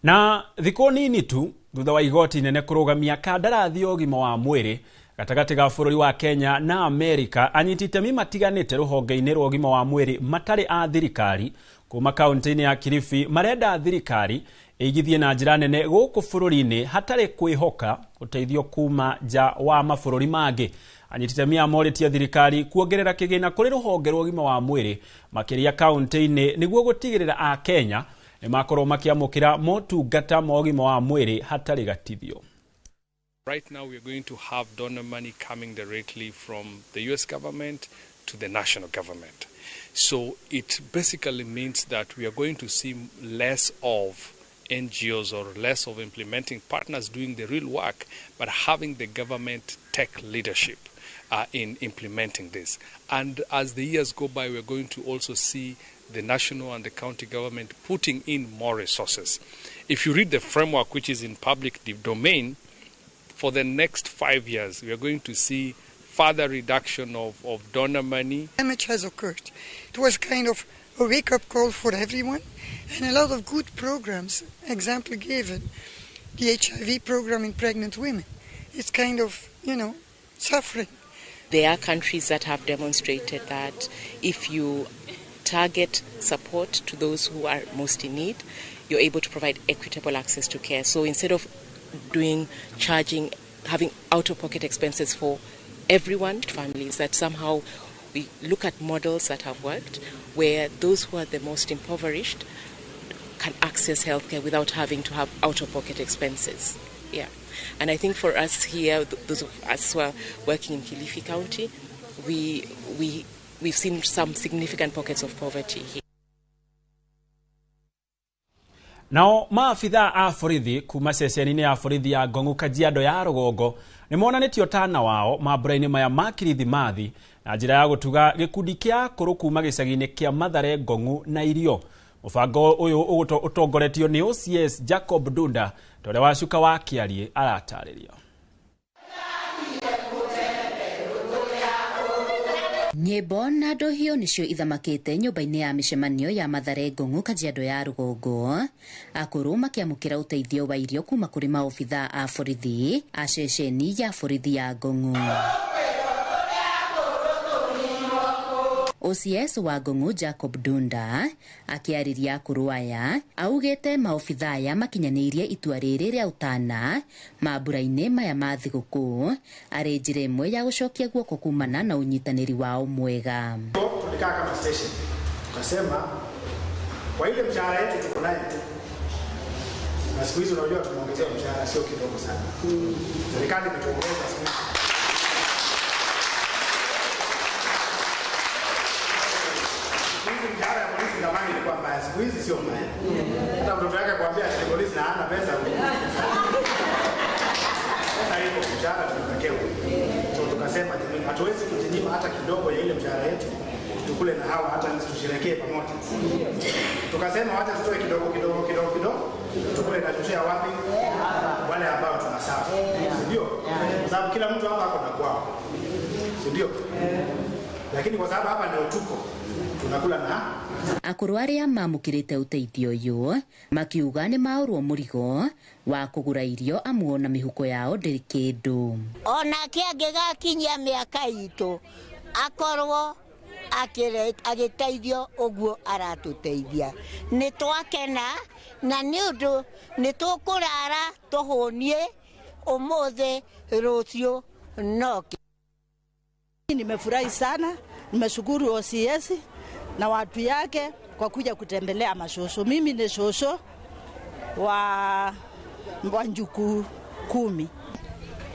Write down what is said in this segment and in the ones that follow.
Na thikũ nini tu thutha wa igoti inene kũrũgamia kandarathi ya ũgima wa mwĩrĩ gatagatĩ ga bũrũri wa Kenya na Amerika, anyiti itemi matiganĩte rũhonge-inĩ rwa ũgima wa mwĩrĩ matarĩ a thirikari kuma kaunti-inĩ ya Kilifi marenda thirikari ĩigithie na njĩra nene gũkũ bũrũri-inĩ hatarĩ kwĩhoka ũteithio kuma nja wa mabũrũri mangĩ. Anyiti itemi aya morĩtie thirikari kuongerera kĩgĩna kũrĩ rũhonge rwa ũgima wa mwĩrĩ makĩria kaunti-inĩ nĩguo gũtigĩrĩra a Kenya nĩ makorwo makĩamũkĩra motungata ma ũgima wa mwĩrĩ hatarĩ gatithio. Right now we are going to have donor money coming directly from the US government to the national government. So it basically means that we are going to see less of NGOs or less of implementing partners doing the real work, but having the government take leadership in implementing this. And as the years go by, we are going to also see the national and the county government putting in more resources. If you read the framework, which is in public domain, for the next 5 years, we are going to see further reduction of donor money. Damage has occurred. It was kind of a wake-up call for everyone, and a lot of good programs, example given, the HIV program in pregnant women. It's kind of, you know, suffering. There are countries that have demonstrated that if you target support to those who are most in need, you're able to provide equitable access to care. So instead of doing charging, having out-of-pocket expenses for everyone, families, that somehow we look at models that have worked where those who are the most impoverished can access healthcare without having to have out-of-pocket expenses. Yeah. And I think for us here, those of us who are working in Kilifi County, we've seen some significant pockets of poverty here. Nao maabitha a borithi kuma ceceni-inĩ ya borithi ya Ngong'u Kajiado ya rũgongo nĩ monanĩtie ũtana wao mambura-inĩ maya ma Kirithimathi na njĩra ya gũtuga gĩkundi kĩa akũrũ kuma gĩcagi-inĩ kĩa Mathare Ngong'u na irio. Mũbango ũyũ ũtongoretio nĩ OCS Jacob Dunda ta ũrĩa Wacuka wa Kĩariĩ aratarĩria. Nyĩmbo na ndohio nĩcio ithamakĩte nyũmba-inĩ ya mĩcemanio ya Mathare Ngong'u Kajiado ya rũgongo, akũrũ makĩamũkĩra ũteithio wa irio kuma kũrĩ maobitha a borithi a ceceni ya borithi ya Ngong'u. OCS wa Ngong'u Jacob Dunda akĩarĩria akũrũ aya augĩte maobitha aya makinyanĩirie itua rĩrĩ rĩa ũtana mambura-inĩ maya ma thigũkũ arĩ njĩra ĩmwe ya gũcokia guoko kumana na ũnyitanĩri wao mwega. Tulikaa kama station tukasema kwa ile mshahara yetu tuko nayo tu, na siku hizi unajua tumeongezewa mshahara sio kidogo sana, serikali imetuongeza siku hizi. Mshahara ya polisi zamani ilikuwa mbaya, siku hizi sio mbaya. Hata mtoto yake kuambia ati polisi na hana pesa. Sasa hiyo mshahara tumewekewa. So tukasema jamani, hatuwezi kujinyima hata kidogo ya ile mshahara yetu, tukule na hawa hata tusherehekee pamoja. Tukasema wacha tutoe kidogo kidogo kidogo kidogo, tukule na tushare wapi? Wale ambao tunasafu. Ndio? Kwa sababu kila mtu hapa ako na kwao. Ndio? Lakini kwa sababu hapa ndio tuko tunakula na akũrũ arĩa mamũkĩrĩte ũteithio ũyũ makiuga nĩ maũrwo mũrigo wa kũgũra irio amu ona mĩhuko yao ndĩrĩ kĩndũ. Onake angĩgakinyia mĩaka itũ akorwo agĩteithio ũguo aratũteithia, nĩ twakena na nĩ ũndũ nĩ tũkũrara tũhũnie ũmũthĩ rũciũ no. Nimefurahi sana, nimeshukuru OCS na watu yake kwa kuja kutembelea mashosho. Mimi ni shosho wa njuku 10.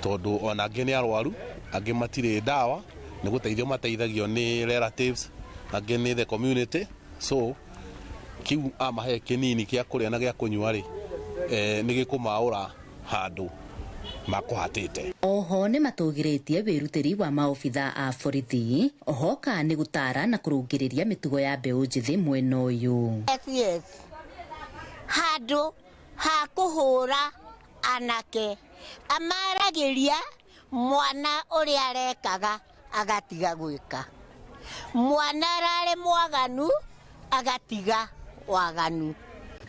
Tondu ona angĩ nĩ arwaru, angĩ matirĩ ndawa, nĩ gũteithio mateithagio nĩ relatives, angĩ nĩ the community. So kiu amahe kĩnini kĩa kũrĩa na gĩa kũnyua rĩ, nĩ gĩkũmaũra handũ makuhatite. Oho nĩ matũgĩrĩtie wĩrutĩri wa maobitha a borithi oho ka nĩ gũtara na kũrũngĩrĩria mĩtugo ya mbeũ njĩthĩ mwena ũyũ. Yes. Handũ ha kũhũra anake amaragĩria mwana ũrĩa arekaga agatiga gwĩka, mwana ararĩ mwaganu agatiga waganu.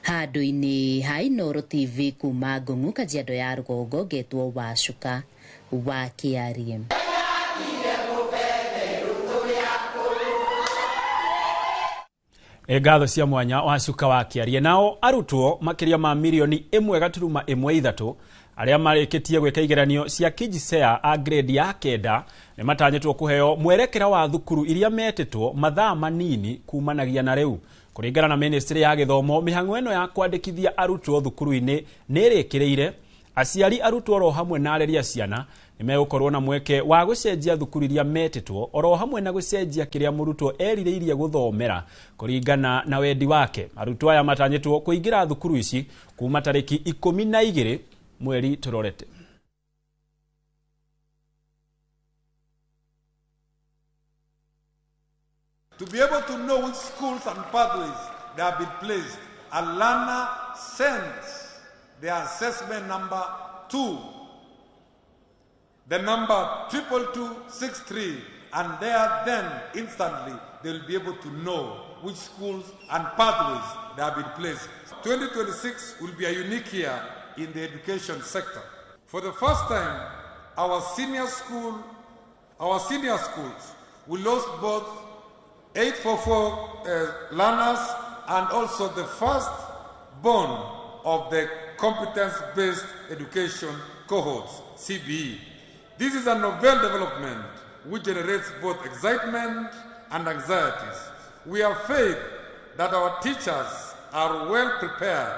Handũ-inĩ ha Inooro TV kuma Ngũng'u Kajiado ya rũgongo ngetwo Wacuka wa Kĩarie. Ngatho cia mwanya Wacuka wa Kĩarie. Nao arutwo makĩria ma mirioni 1.13 arĩa marĩkĩtie gwĩka igeranio cia KJSEA a grade ya 9 nĩ matanyĩtwo kũheo mwerekera wa thukuru iria metĩtwo mathaa manini kumanagia na rĩu. Kũringana na ministry ya gĩthomo, mĩhang'o ĩno ya kwandĩkithia arutwo thukuru-inĩ nĩ ĩrĩkĩrĩire. Aciari, arutwo oro hamwe na areri a ciana nĩ megũkorwo na mweke wa gũcenjia thukuru iria metĩtwo oro hamwe na gũcenjia kĩrĩa mũrutwo erirĩirie gũthomera kũringana na wendi wake. Arutwo aya matanyĩtwo kũingĩra thukuru ici kuma tarĩki 12 mweri tũrorete. To be able to know which schools and pathways they have been placed, a learner sends their assessment number to the number 22263, and there then instantly they will be able to know which schools and pathways they have been placed. 2026 will be a unique year in the education sector. For the first time, our senior schools will lose both 844 learners and also the first born of the competence-based education cohorts, CBE. This is a novel development which generates both excitement and anxieties. We have faith that our teachers are well prepared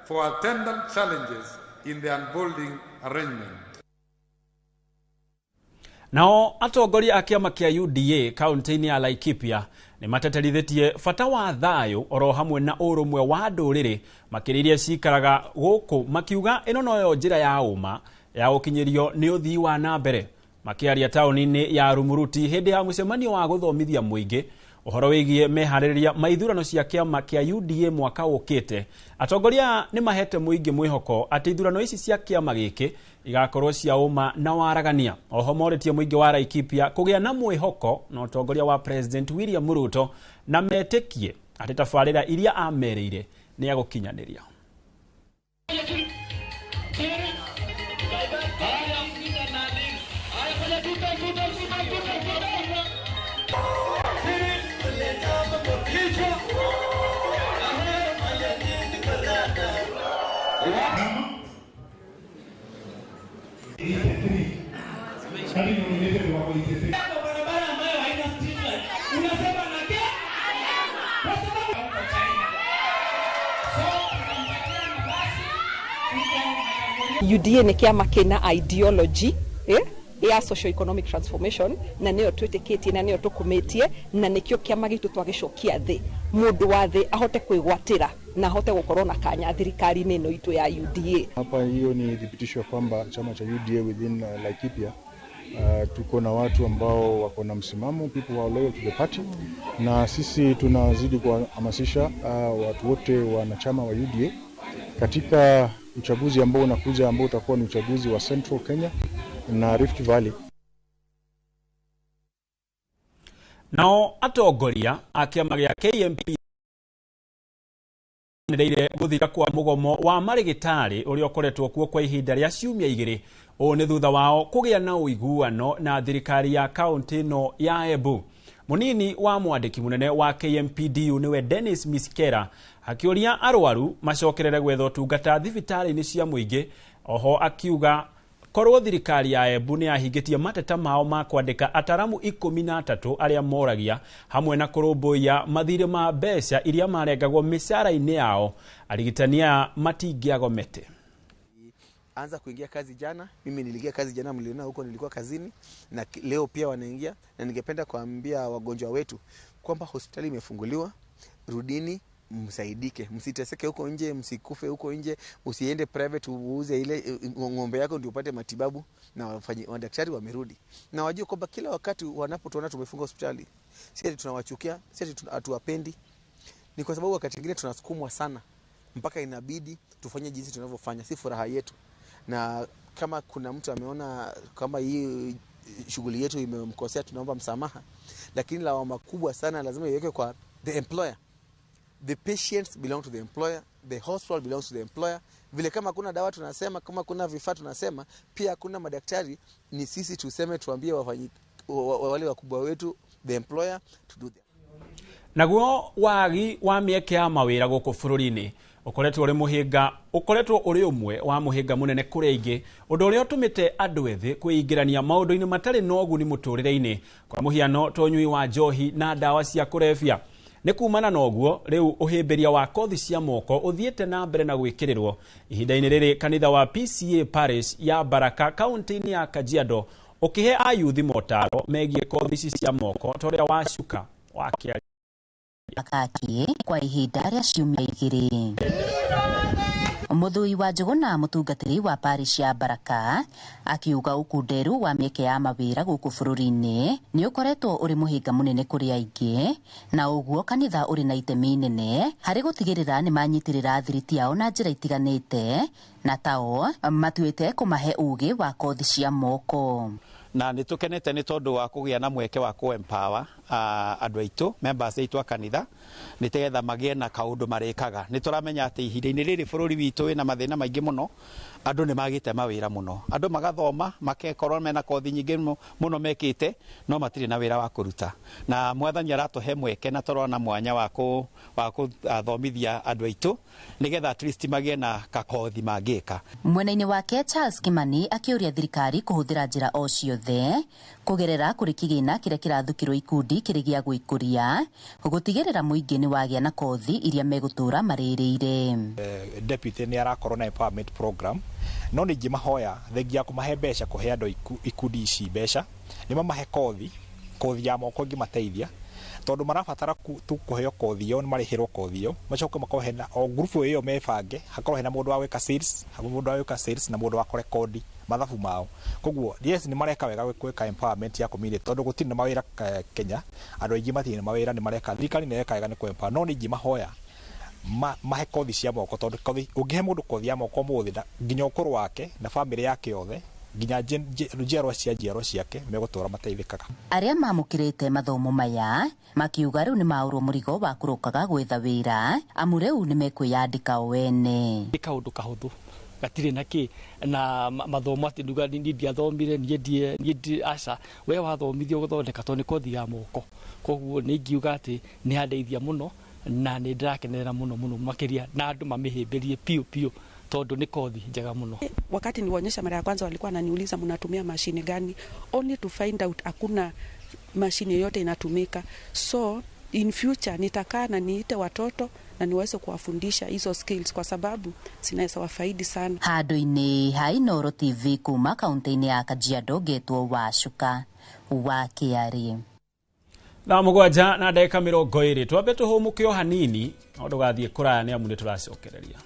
for attendant challenges in the unfolding arrangement. Nao atongoria a kĩama kĩa UDA kaunti-inĩ ya Laikipia nĩ mateterithĩtie bata wa thayũ oro hamwe na ũrũmwe wa ndũrĩrĩ makĩria iria cikaraga gũkũ, makiuga ĩno noyo njĩra ya ũma ya gũkinyĩrio nĩ ũthii wa na mbere. Makĩaria taũni-inĩ ya Rumuruti hĩndĩ ya mũcemanio wa gũthomithia mũingĩ ũhoro wĩgiĩ meharĩrĩria ma ithurano cia kĩama kĩa UDA mwaka ũkĩte, atongoria nĩ mahete mũingĩ mwĩhoko atĩ ithurano ici cia kĩama gĩkĩ igakorwo cia ũma na waragania. Oho morĩtie mũingĩ wa Laikipia kũgĩa na mwĩhoko na ũtongoria wa President William Ruto na metĩkie atĩ tabarĩra iria amerĩire nĩ agũkinyanĩria. UDA nĩ kĩama kĩna ideology ya socio economic transformation na nĩyo twĩtĩkĩtie na nĩyo tũkũmĩtie na nĩkĩo kĩama gitũ twagĩcokia thĩ mũndũ wa thĩ ahote kwĩgwatĩra na ahote gũkorwo na kanya thirikari-inĩ ĩno itũ ya UDA. Hapa hiyo ni thibitisho kwamba chama cha UDA within Laikipia tuko na watu ambao wako na msimamo, people who are loyal to the party, na sisi tunazidi kuhamasisha watu wote wanachama wa UDA katika uchaguzi ambao unakuja, ambao utakuwa ni uchaguzi wa Central Kenya na Rift Valley. Nao atongoria a kĩama gĩa KMP nĩreire gũthira kwa mũgomo wa marĩgĩtarĩ ũrĩa ũkoretwo kuo kwa ihinda rĩa ciumia igĩrĩ. Ũũ nĩ thutha wao kũgĩa na ũiguano na thirikari ya kaunti ĩno ya Embu. Mũnini wa mwandĩki mũnene wa KMPDU nĩwe Dennis Miskera akĩũria arwaru macokerere gwetha ũtungata thibitarĩ-inĩ cia mũingĩ. Oho akiuga korwo thirikari ya Embu nĩ yahingĩtie mateta mao ma kwandĩka ataramu 13 arĩa moragia hamwe na kũrũmbũiya mathirĩ ma mbeca iria marengagwo mĩcara-inĩ yao, arigitani aya matingĩagomete. Anza kuingia kazi jana, mimi niliingia kazi jana, mliona huko nilikuwa kazini, na leo pia wanaingia, na ningependa kuambia wagonjwa wetu kwamba hospitali imefunguliwa, rudini msaidike, msiteseke huko nje, msikufe huko nje, usiende private uuze ile ng'ombe yako ndio upate matibabu. Na madaktari wamerudi, na wajue kwamba kila wakati wanapotuona tumefunga hospitali, si ati tunawachukia, si ati hatuwapendi, ni kwa sababu wakati mwingine tunasukumwa sana mpaka inabidi tufanye jinsi tunavyofanya, si furaha yetu. Na kama kuna mtu ameona kama hii shughuli yetu imemkosea, tunaomba msamaha, lakini lawama kubwa sana lazima iwekwe kwa the employer. The patients belong to the employer, the hospital belongs to the employer. Vile kama kuna dawa tunasema, kama kuna vifaa tunasema, pia kuna madaktari, ni sisi tuseme, tuambie wale wakubwa wetu, the employer, to do that. Naguo wagi wa mĩeke ya mawĩra gũkũ bũrũri-inĩ ũkoretwo ũrĩ mũhĩnga, ũkoretwo ũrĩ ũmwe wa mũhĩnga mũnene kũrĩ aingĩ, ũndũ ũrĩa ũtũmĩte andũ ethĩ kwĩingĩrania maũndũ-inĩ matarĩ na ũguni mũtũrĩre-inĩ, kwa mũhiano ta ũnyui wa njohi na ndawa cia kũrebia. Nĩ kumana na ũguo rĩu ũhĩmbĩria wa kothi cia moko ũthiĩte na mbere na gwĩkĩrĩrwo. Ihinda-inĩ rĩrĩ kanitha wa PCA Parish ya Baraka kaunti-inĩ ya Kajiado ũkĩhe ayuthi motaro megiĩ kothi ici cia moko ta ũrĩa Wacuka wa kĩaria Kaki kwa ihinda rĩa ciumia igĩrĩ. Mũthui wa Njũgũna mũtungatĩri wa parish ya Baraka akiuga ũkunderu wa mĩeke ya mawĩra gũkũ bũrũri-inĩ nĩ ũkoretwo ũrĩ mũhĩnga mũnene kũrĩ aingĩ, na ũguo kanitha ũrĩ na itemi inene harĩ gũtigĩrĩra nĩ manyitĩrĩra thiriti yao na njĩra itiganĩte, na tao matuĩte kũmahe ũgĩ wa kothi cia moko. Na nĩ tũkenete nĩ tondũ wa kũgĩa na mweke wa kũ empower andũ aitũ, members aitũ a kanitha, nĩ tegetha magĩe na kaũndũ marĩkaga. Nĩ tũramenya atĩ ihinda-inĩ rĩrĩ bũrũri witũ wĩna mathĩna maingĩ mũno, andũ nĩ magĩte mawĩra mũno, andũ magathoma makekorwo mena kothi nyingĩ mũno mekĩte, no matirĩ na wĩra wa kũruta. Na mwathani aratũhe mweke na tũrona mwanya wa kũthomithia andũ aitũ nĩgetha at least magĩe na kakothi mangĩka. Mwena-inĩ wake Charles Kimani akĩũria thirikari kũhũthĩra njĩra o ciothe kũgerera kũrĩ kĩgĩna kĩrĩa kĩrathukĩrwo ikundi kĩrĩ gĩa gwĩkũria gũtigĩrĩra mũingĩ nĩ wagĩa na kothi iria megũtũra marĩrĩire. Deputy nĩ arakorwo na empowerment program, no nĩ ingĩmahoya thengia ya kũmahe mbeca, kũhe andũ ikundi ici mbeca, nĩ mamahe kothi, kothi ya moko ĩngĩmateithia, tondũ marabatara tu kũheo kothi ĩyo, nĩ marĩhĩrwo kothi ĩyo, macoke makorwo hena o group ĩyo mebange, hakorwo hena mũndũ wa gwĩka sales, mũndũ wa gwĩka sales na mũndũ wa kũrekondi mathabu mao. Koguo yes, nĩ mareka wega gwĩka empowerment ya community, tondũ gũtirĩ na mawĩra Kenya, andũ aingĩ matirĩ na mawĩra, nĩ mareka, thirikari nĩ ĩreka wega nĩ kũ empower, no nĩ ingĩmahoya mahe kothi cia moko, tondũ kothi ũngĩhe mũndũ kothi ya moko ũmũthĩ, nginya ũkũrũ wake na bamĩrĩ yake yothe, nginya njiarwa cia njiarwa ciake megũtũra mateithĩkaga. Arĩa mamũkĩrĩte mathomo maya makiuga rĩu nĩ maũrwo mũrigo wa kũrokaga gwetha wĩra, amu rĩu nĩ mekwĩyandĩka o ene. Nĩ kaũndũ kahũthũ gatirĩ na kĩ na mathomo atĩ nduga niĩ ndiathomire, niĩ aca, we wathomithio gũthondeka tondũ nĩ kothi ya moko. Koguo nĩ ingiuga atĩ nĩ yandeithia mũno na nĩ ndĩrakenerera mũno mũno makĩria, na andũ mamĩhĩmbĩrie piũ piũ tondũ nĩ kothi njega mũno. Wakati niwaonyesha mara ya kwanza walikuwa wananiuliza mnatumia mashine gani, only to find out hakuna mashine yoyote inatumika. So in future nitakaa na niite watoto na niweze kuwafundisha hizo skills kwa sababu zinaweza wafaidi sana. Handũ-inĩ ha Inooro TV kuma kaunti-inĩ ya Kajiado ngetwo Wacuka wa Kĩarĩ. Thaa 7 na ndagĩka 20 twambe tũhũmũke o hanini, no ndũgathiĩ kũraya nĩ amu nĩ tũracokereria.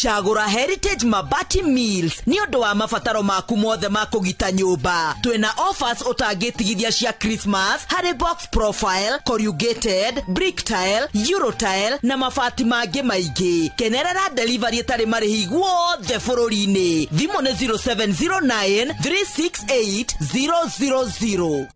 Cagũra Heritage Mabati Mills nĩ ũndũ wa mabataro maku mothe ma kũgita nyũmba. Twĩna offers ũtangĩtigithia cia Christmas harĩ box profile, corrugated, brick tile, euro tile na mabati mangĩ maingĩ. Kenerera delivery ĩtarĩ marĩhi guothe bũrũri-inĩ. Thimũ nĩ 0709 368 000.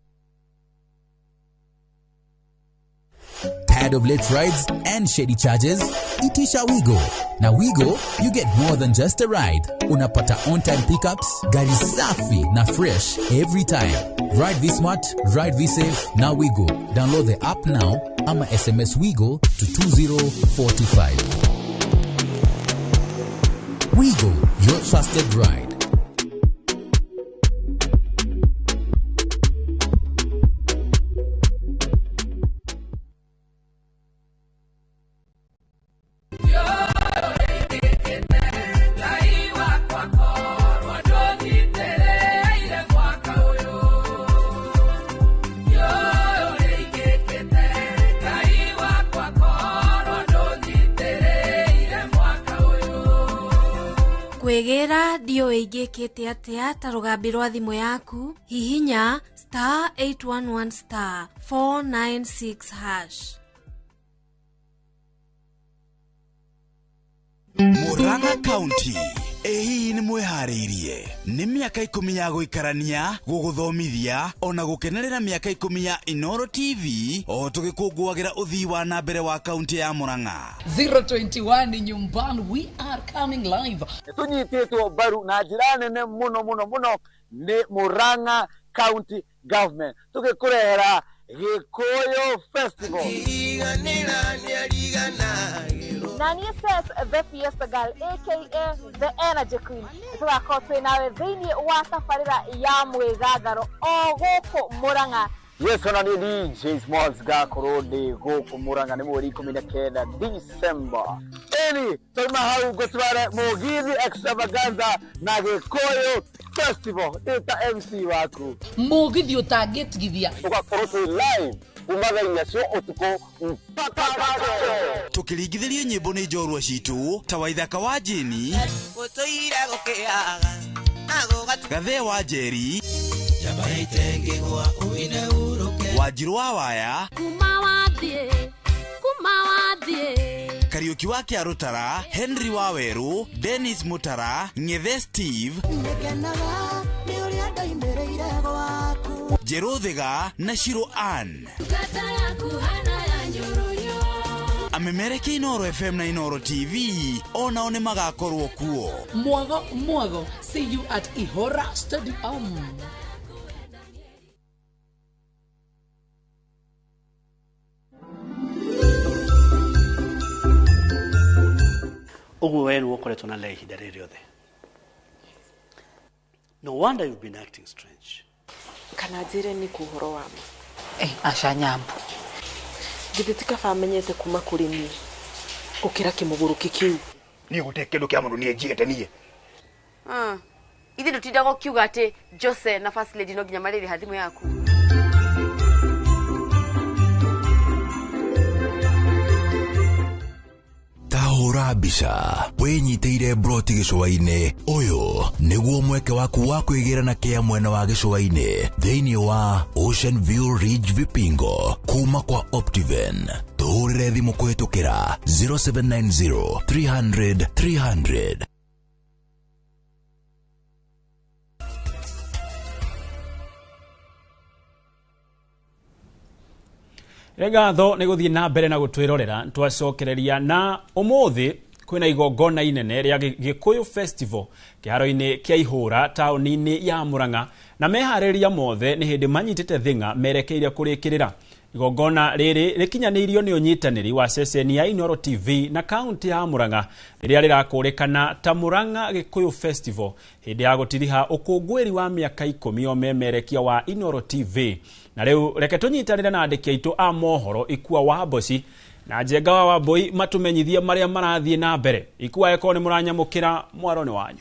Tired of late rides and shady charges? Itisha Wigo. Now Wigo, you get more than just a ride. Unapata on-time pickups, gari safi na fresh every time. Ride V Smart, ride V Safe, now Wigo. Download the app now ama SMS Wigo to 20425. Wigo, your trusted ride. Kwĩgĩra ndiũĩ ingĩkĩte atĩa ta rũgambi rwa thimũ yaku, hihinya star 811 star 496 hash. Murang'a County ĩ hihi nĩ mwĩharĩirie nĩ mĩaka 10 ya gũikarania gũgũthomithia ona gũkenerera mĩaka 10 ya Inoro TV o tũgĩkũngũagĩra ũthii wa na mbere wa kaunti ya Murang'a. 021 nyumbani, we are coming live. Tũnyitĩtwo mbaru na njĩra nene mũno mũno mũno nĩ Murang'a County Government tũgĩkũrehera Gĩkũyũ Festival. Na niĩ says the Fiesta Girl aka the Energy Queen tũgakorwo twĩ nawe thĩinĩ wa tabarĩra ya mwĩgatharo o gũkũ Murang'a. Yes, ona niĩ DJ Smalls ngakorwo ndĩ gũkũ Murang'a nĩ mweri 19 December. Ĩni twauma hau ngũtware Mũgithi Extravaganza na Gĩkũyũ Festival ndĩ ta MC waku. Mũgithi ũtangĩtigithia. Tũgakorwo twĩ live kuma thaa 4 cia ũtukũ mpaka tũkĩringithĩrio nyĩmbo nĩ njorua citũ ta Waithaka wa Jeni, Gathee wa Njeri, Wanjirũ wa Waya, Kariũki wa Kĩarũtara, Henry wa Werũ, Dennis Mutara, Ng'ethe Steve, Njerũ Thiga na Shiro Ann. Amemereke Inoro FM na Inoro TV onao nĩ magakorwo kuo. Mwago mwago, see you at Ihora Stadium. Ũguo we nĩwe ũkoretwo na Leah ihinda rĩrĩ rĩothe. No wonder you've been acting strange. Kana njĩre nĩ kũ ũhoro wa ma. Aca Nyambo. Githĩ ti kaba amenyete kuma kũrĩ niĩ gũkĩra kĩmũgũrũki kĩu. Niĩ gũtirĩ kĩndũ kĩa mũndũ niĩ njigĩte niĩ. Ithuĩ ndũtindaga ũkiuga atĩ Jose na First Lady no nginya marĩrĩha thimũ yaku. Tahũra mbica wĩnyitĩire broti gĩcũa-inĩ. Ũyũ nĩguo mweke waku wa kwĩgĩra na kĩa mwena wa gĩcũa-inĩ thĩinĩ wa Ocean View Ridge Vipingo kuma kwa Optiven. Tũhũrĩre thimũ kũhĩtũkĩra 0790 300 300. Ngatho nĩ gũthiĩ na mbere na gũtwĩrorera twacokereria na ũmũthĩ kwĩna igongona inene rĩa Gĩkũyũ Festival kĩharo-inĩ kĩa Ihũra taũni-inĩ ya Murang'a na meharĩria mothe nĩ hĩndĩ manyitĩte thing'a merekeire kũrĩkĩrĩra. Igongona rĩrĩ rĩkinyanĩirio nĩ ũnyitanĩri wa ceceni ya Inoro TV na kaunti ya Murang'a rĩrĩa rĩrakũrĩkana ta Murang'a Gĩkũyũ Festival hĩndĩ ya gũtiriha ũkũngũĩri wa mĩaka 10 ũmemerekia wa Inoro TV. Na rĩu reke tũnyitanĩre na andĩki aitũ a mohoro Ikua wa Mboci na Njenga wa Wambui matũmenyithie marĩa marathiĩ na mbere. Ikua eko nĩ mũranyamũkĩra mwaro nĩ wanyu.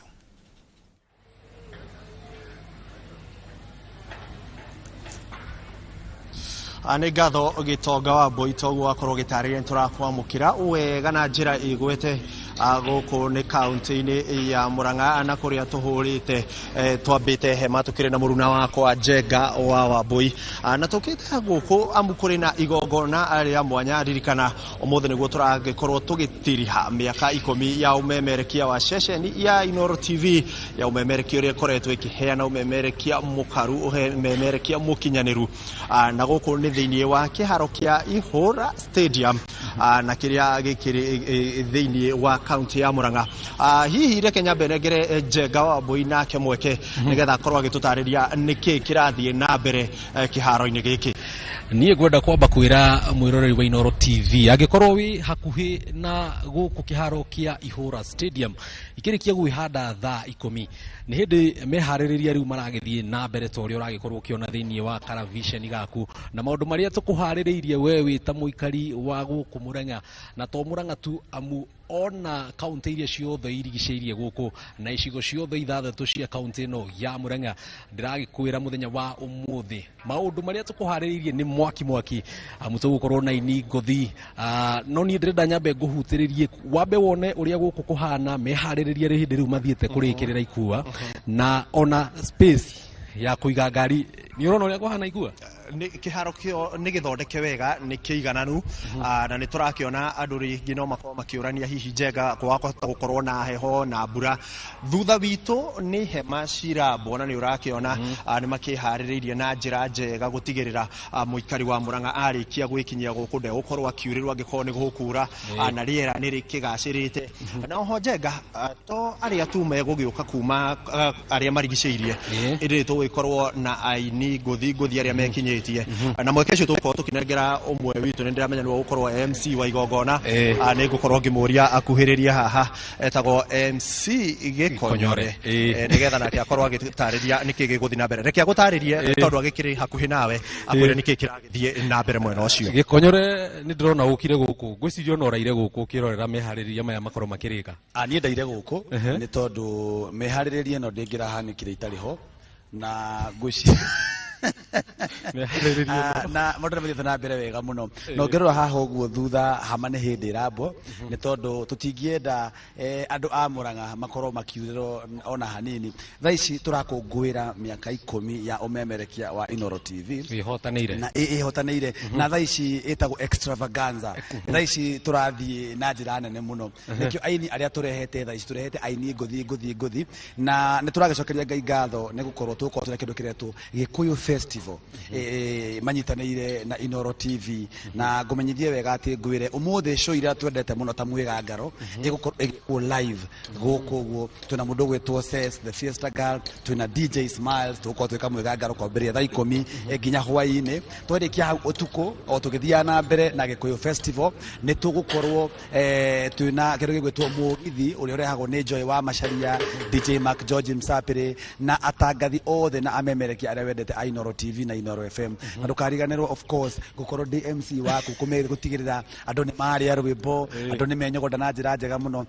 Nĩ ngatho Gĩtonga wa Mbui toguo wakorwo gĩtarĩria nĩtũrakwamũkĩra wega na njĩra ĩgwete gũkũ nĩ kaunti-inĩ ya Murang'a na kũrĩa tũhũrĩte twambĩte hema tũkĩrĩ na mũruna wakwa Njenga wa Wambui na tũkĩte gũkũ amu kũrĩ na igongona rĩa mwanya. Ririkana ũmũthĩ nĩguo tũragĩkorwo tũgĩtiriha mĩaka 10 ya ũmemerekia wa ceceni ya Inoro TV ya ũmemerekia ũrĩa ĩkoretwo ĩkĩheana ũmemerekia mũkaru ũmemerekia mũkinyanĩru na gũkũ nĩ thĩinĩ wa kĩharo kĩa Ihũra Stadium na kĩrĩa gĩkĩrĩ thĩinĩ wa kaunti ya Murang'a. Hihi reke nyambe nengere Njenga wa Wambui nake mweke nĩgetha akorwo agĩtũtarĩria nĩkĩ kĩrathiĩ na mbere kĩharo-inĩ gĩkĩ. Niĩ ngwenda kwamba kwĩra mwĩroreri wa Inoro TV angĩkorwo wĩ hakuhĩ na gũkũ kĩharo kĩa Ihũra Stadium ikĩrĩkia gwĩhanda thaa 10 nĩ hĩndĩ meharĩrĩria rĩu maragĩthiĩ na mbere ta ũrĩa ũragĩkorwo ũkĩona thĩinĩ wa karaviceni gaku na maũndũ marĩa tũkũharĩrĩirie we wĩ ta mũikari wa gũkũ Murang'a na to Murang'a tu amu Ona kaunti iria ciothe irigicĩirie gũkũ na icigo ciothe ithathatũ cia kaunti ĩno ya Murang'a, ndĩragĩkwĩra mũthenya wa ũmũthĩ maũndũ marĩa tũkũharĩrĩirie nĩ mwaki mwaki, amu tũgũkorwo na ini ngothi. No niĩ ndĩrenda nyambe ngũhutĩrĩrie wambe wone ũrĩa gũkũ kũhana, meharĩrĩria rĩ hĩndĩ rĩu mathiĩte kũrĩkĩrĩra ikua, na ona space ya kũiga ngari. Nĩ ũrona ũrĩa kũhana ikua? Nĩ kĩharo kĩo nĩ gĩthondeke wega, nĩ kĩigananu, na nĩ tũrakĩona andũ rĩngĩ no makorwo makĩũrania hihi Njenga kwahota gũkorwo na heho na mbura. Thutha witũ nĩ hema cirambwo, na nĩ ũrakĩona nĩ makĩharĩrĩirie na njĩra njega gũtigĩrĩra mũikari wa Murang'a arĩkia gwĩkinyia gũkũ ndegũkorwo akiurĩrwo angĩkorwo nĩ gũkura, na rĩera nĩ rĩkĩgacĩrĩte. Na oho Njenga, to arĩa tu megũgĩũka kuma arĩa marigicĩirie, ĩndĩ tũgũgĩkorwo na aini ngũthi ngũthi arĩa mekinyĩtie, na mweke ũcio tũgũkorwo tũkĩnengera ũmwe witũ, nĩ ndĩramenya nĩwe ũgũkorwo MC wa igongona. Nĩ ngũkorwo ngĩmũria akuhĩrĩrie haha, etagwo MC Gĩkonyore, nĩgetha nake akorwo agĩtarĩria nĩkĩ gĩgũthiĩ na mbere. Reke agũtarĩrie tondũ agĩkĩrĩ hakuhĩ nawe, akwĩre nĩkĩ kĩragĩthiĩ na mbere mwena ũcio. Gĩkonyore, nĩ ndĩrona ũkire gũkũ, ngwĩciria ona ũraire gũkũ ũkĩrorera meharĩrĩria maya makorwo makĩrĩka. Niĩ ndaire gũkũ nĩ tondũ meharĩrĩria ĩno ndĩngĩrahanĩkire itarĩ ho, na ngwĩciria na maũndũ nĩ mathiĩte na mbere wega mũno. Na ũngĩrora haha ũguo thutha, hama nĩ hĩndĩ ĩrambwo, nĩ tondũ tũtingĩenda andũ a Murang'a makorwo makiurĩrwo ona hanini. Thaa ici tũrakũngũĩra mĩaka 10 ya ũmemerekia wa Inooro TV ĩhotanĩire, na ĩhotanĩire, na thaa ici ĩtagwo extravaganza. Thaa ici tũrathiĩ na njĩra nene mũno, nĩkĩo aini arĩa tũrehete thaa ici, tũrehete aini ngũthi ngũthi ngũthi, na nĩ tũragĩcokeria Ngai ngatho nĩ gũkorwo tũgũkorwo twĩna kĩndũ kĩretwo Gĩkũyũ Festival manyitanĩire na Inooro TV. Na ngũmenyithie wega atĩ ngwĩre ũmũthĩ show iria twendete mũno ta Mwĩgangaro ĩgũkorwo ĩgĩkwo live gũkũ ũguo. Twĩna mũndũ ũgwĩtwo Ses the Fiesta Girl, twĩna DJ Smiles, tũgũkorwo twĩka Mwĩgangaro kwambĩrĩria thaa 10 nginya hwaĩ-inĩ. Twarĩkia hau ũtukũ o tũgĩthiaga na mbere na Gĩkũyũ Festival, nĩ tũgũkorwo twĩna kĩndũ gĩgwĩtwo mũgithi ũrĩa ũrehagwo nĩ Joy wa Macharia, DJ Mark George Msapiri, na atangathi othe na amemerekia arĩa wendete a Inooro TV na Inooro FM. Na ndũkariganĩrwo, of course, gũkorwo ndĩ MC waku gũtigĩrĩra andũ nĩ marĩa rwĩmbo, andũ nĩ menyogonda na njĩra njega mũno.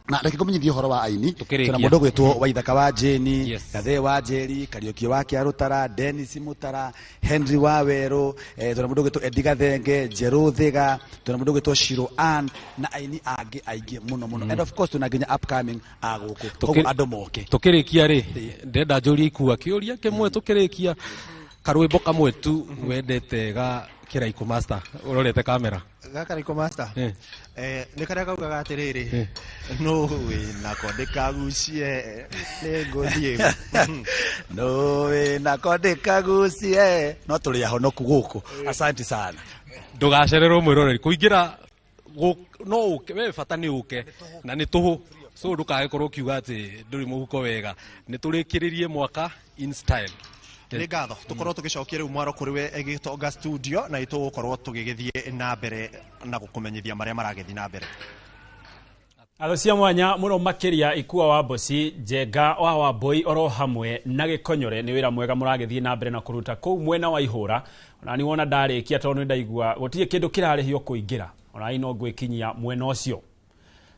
Na reke ngũmenyithie ũhoro wa aini. Twĩna mũndũ ũgwĩtwo Waithaka wa Jane, Gathee wa Njeri, Kariũki wa Kĩarũtara, Dennis Mũtara, Henry wa Werũ, twĩna mũndũ ũgwĩtwo Eddie Gathenge, Njerũ Thiga, twĩna mũndũ ũgwĩtwo Shiro Ann, na aini angĩ aingĩ mũno mũno. And of course twĩna nginya upcoming a gũkũ, koguo andũ moke. Tũkĩrĩkia rĩ, ndĩrenda njũrie ikua kĩũria kĩmwe tũkĩrĩkia, karwĩmbo kamwe tu wendete ga Kĩraikũ Master ũrorete kamera. Gaka Kĩraikũ Master nĩ karĩa kaugaga atĩrĩrĩ, no wĩnako ndĩkagucie nĩ ngũthiĩ. No wĩnako ndĩkagucie, no tũrĩ ahonoku gũkũ. Asante sana. Ndũgacererwo mwĩroreri kũingĩra, no ũke we, bata nĩ ũke na nĩ tũhũ, so ndũkagĩkorwo ũkiuga atĩ ndũrĩ mũhuko wega. Nĩ tũrĩkĩrĩrie mwaka in style. Nĩ ngatho, tũkorwo tũgĩcokia rĩu mwaro kũrĩ we Gĩtonga studio, na tũgũkorwo tũgĩgĩthiĩ na mbere na gũkũmenyithia marĩa maragĩthiĩ na mbere. Atho cia mwanya mũno makĩria Ikua wa Mboci, Njenga wa Wambui oro hamwe na Gĩkonyore, nĩ wĩra mwega mũragĩthiĩ na mbere na kũruta kũu mwena wa ihũra. Ona nĩ wona ndarĩkia, tondũ nĩ ndaigua gũtirĩ kĩndũ kĩrarĩhio kũingĩra, ona no ngwĩkinyia mwena ũcio.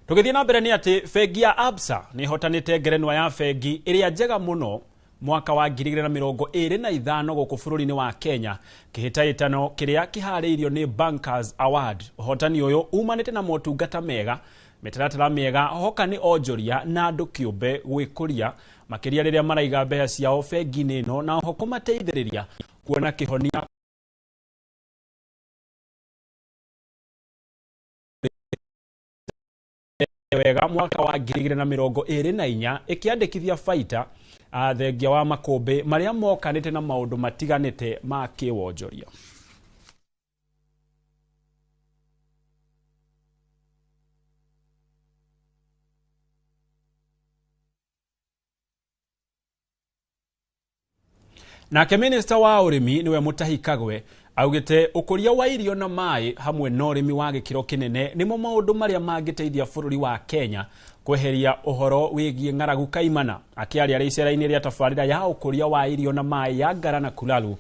Tũgĩthiĩ na mbere nĩ atĩ bengi ya Absa nĩ ĩhotanĩte ngerenwa ya bengi ĩrĩa njega mũno mwaka wa 2025 gũkũ bũrũri-inĩ wa Kenya, kĩhĩtahĩtano kĩrĩa kĩharĩirio nĩ Bankers Award. Ũhotani ũyũ umanĩte na motungata mega, mĩtaratara mĩega, hoka nĩ onjoria na andũ kĩũmbe gwĩkũria makĩria rĩrĩa maraiga mbeca ciao bengi-inĩ ĩno, na oho kũmateithĩrĩria kuona kĩhonia wega. Mwaka wa 2024 ĩkĩandĩkithia baita thengia wa makũmbĩ marĩa mokanĩte na maũndũ matiganĩte ma kĩwonjoria. Nake minista wa ũrĩmi nĩwe Mutahi Kagwe augĩte ũkũria wa irio na maĩ hamwe na ũrĩmi wa gĩkĩro kĩnene nĩmo maũndũ marĩa mangĩteithia bũrũri wa Kenya kweheria ũhoro wĩgiĩ ng'aragu kaimana. Akĩaria icera-inĩ rĩa tabarĩra ya ũkũria wa irio na maĩ ya Ngara na Kulalu,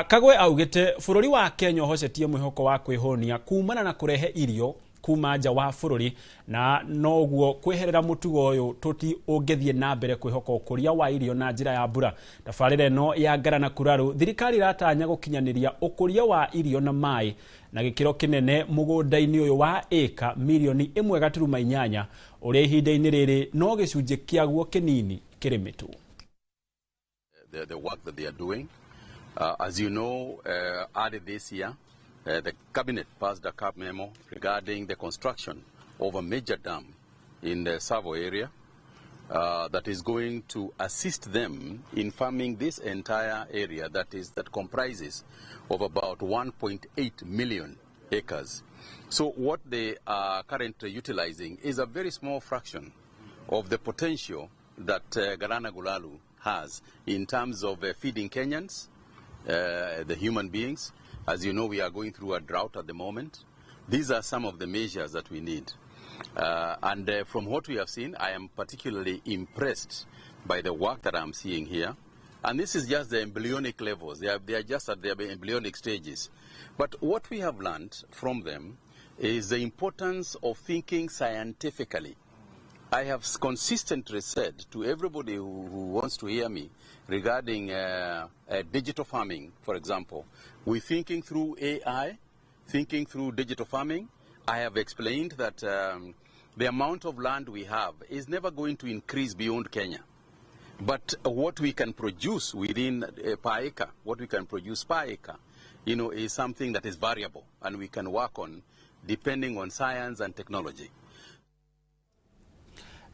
Kagwe augĩte bũrũri wa Kenya ũhocetie mwĩhoko wa kwĩhũnia kumana na kũrehe irio kuma nja wa bũrũri na noguo kweherera mutugo ũyũ tuti ũngĩthiĩ na mbere kwĩhoka ũkũria wa irio na njĩra ya mbura. Tabarĩra ĩno ya Ngarana Kuraru thirikari ĩratanya gũkinyanĩria ũkũria wa irio na maĩ na gĩkĩro kĩnene mũgũnda-inĩ ũyũ wa ĩka milioni 1.8 ũrĩa ihinda-inĩ rĩrĩ no gĩcunjĩ kĩaguo kĩnini kĩrĩmĩtwo. The work that they are doing. As you know, early this year, the cabinet passed a CAB memo regarding the construction of a major dam in the Savo area that is going to assist them in farming this entire area that comprises of about 1.8 million acres. So what they are currently utilizing is a very small fraction of the potential that Galana Kulalu has in terms of feeding Kenyans, the human beings. As you know, we are going through a drought at the moment. These are some of the measures that we need. And from what we have seen, I am particularly impressed by the work that I'm seeing here. And this is just the embryonic levels. They are just at their embryonic stages. But what we have learned from them is the importance of thinking scientifically. I have consistently said to everybody who wants to hear me regarding digital farming, for example, we're thinking through AI, thinking through digital farming. I have explained that the amount of land we have is never going to increase beyond Kenya. But what we can produce within per acre, what we can produce per acre, you know, is something that is variable and we can work on depending on science and technology.